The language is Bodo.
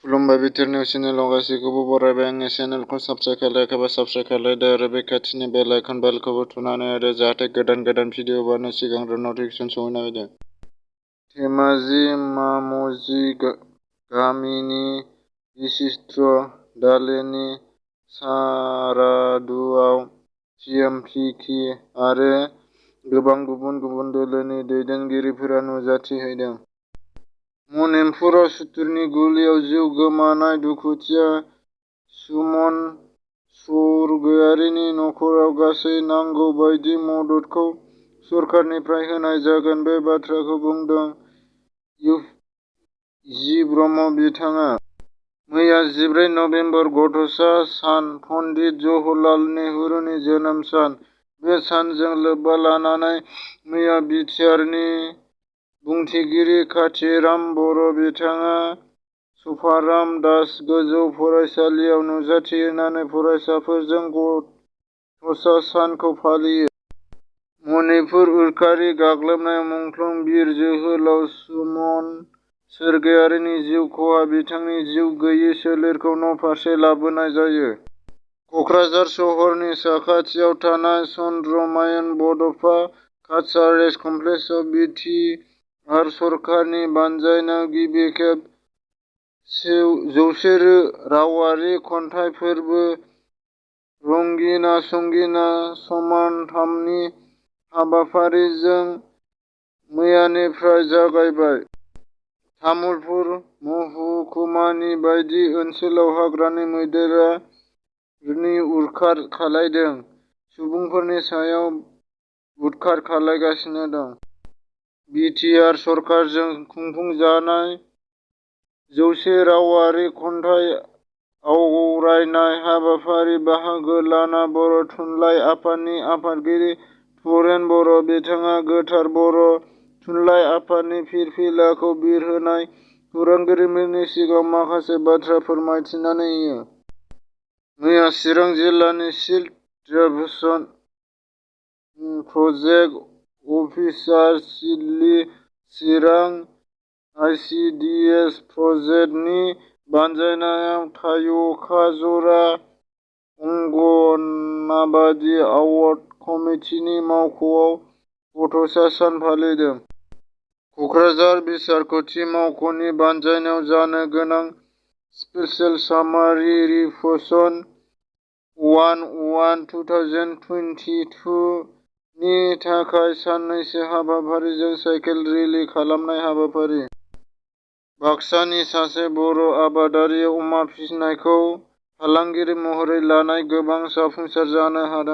खुलुमबाय बिटिआर निउस चेनेलाव गासैखौबो बरायबाय। आंनि चेनेलखौ साबस्क्राइब खालायाखैबा साबस्क्राइब खालायदो आरो बे खाथिनि बेल आइकन बेलखौबो थुनानै होदो जाहाथे गोदान भिडिअ हगारनो सिगांग्रो नटिफिकेसन सहैनो हायो। धेमाजि मामजि गामिनि बिशिष्ट दालेनि सारादुआव सिएमपिपि आरो गोबां गुबुन गुबुन दोलोनि दैदेनगिरिफोरा नुजाथिहैदों। मणिपुराव सुथुरनि गुलियाव जिउ गोमानाय दुखुथिया सुमन स्वरगयारीनि नखराव गासै नांगौ बायदि मददखौ सरकारनिफ्राय होनाय जागोन बे बाथ्राखौ बुंदों इउ.जि. ब्रह्म। बिथाङा मैया 14 नबेम्बर गथ'सा सान पन्डित जवाहरलाल नेहुरुनि जोनोम सान। बे सानजों लोब्बा लानानै मैया बिटिआरनि बुंथिगिरि कान्थिराम बर' बिथाङा सभाराम दास गोजौ फरायसालियाव नुजाथिनानै फरायसाफोरजों गथ'सा सानखौ फालियो। मणिपुर उदखारि गाग्लोबनायाव मुंख्लं बिर जोहोलाव सुमन स्वरगयारीनि जिउ खहा बिथांनि जिउ गैयै सोलेरखौ न'फारसे लाबोनाय जायो। क'क्राझार सहरनि साखाथियाव थानाय चन्द्रमायन बड'फा कालचार कमप्लेक्सआव बि. टि. आर. सरकारनि बानजायनायाव गिबि खेब 100 रावारि खन्थाइ फोरबो रंगिना संगिना समानथामनि हाबाफारिजों मैयानिफ्राय जागायबाय। तामुलपुर महकुमानि बायदि ओनसोलाव हाग्रानि मैदेरा नि उदखार खालायदों। सुबुंफोरनि सायाव उदखार खालामगासिनो दं। बि. टि. आर. सरकारजों खुंफुंजानाय 100 रावारि खन्थाइ आवरायनाय हाबाफारियाव बाहागो लाना बर' थुनलाइ आफादनि आफादगिरि तरेन बर' बिथाङा गोथार बर' थुनलाइ आफादनि फिरफिलाखौ बिरहोनाय खौरांगिरिफोरनि सिगाङाव माखासे बाथ्रा फोरमायथिनानै होयो। मैया चिरां जिल्लानि child development project officer Sidli Chirang ICDS. प्रजेक्टनि बानजायनायाव थाय'काजरा अंगनाबादि अवार्ड कमिटिनि मावख'आव गथ'सा सान फालिदों। क'क्राझार बिसायख'थि मावख'नि बानजायनायाव जानो गोनां स्पेसियेल सामारि रिपर्सन 11/2022 नि थाखाय साननैसो हाबाफारिजों साइकेल रेलि खालामनाय हाबाफारि। बाक्सानि सासे बर' आबादारिया अमा फिसिनायखौ फालांगि महरै लानानै गोबां जाफुंसार जानो हादों।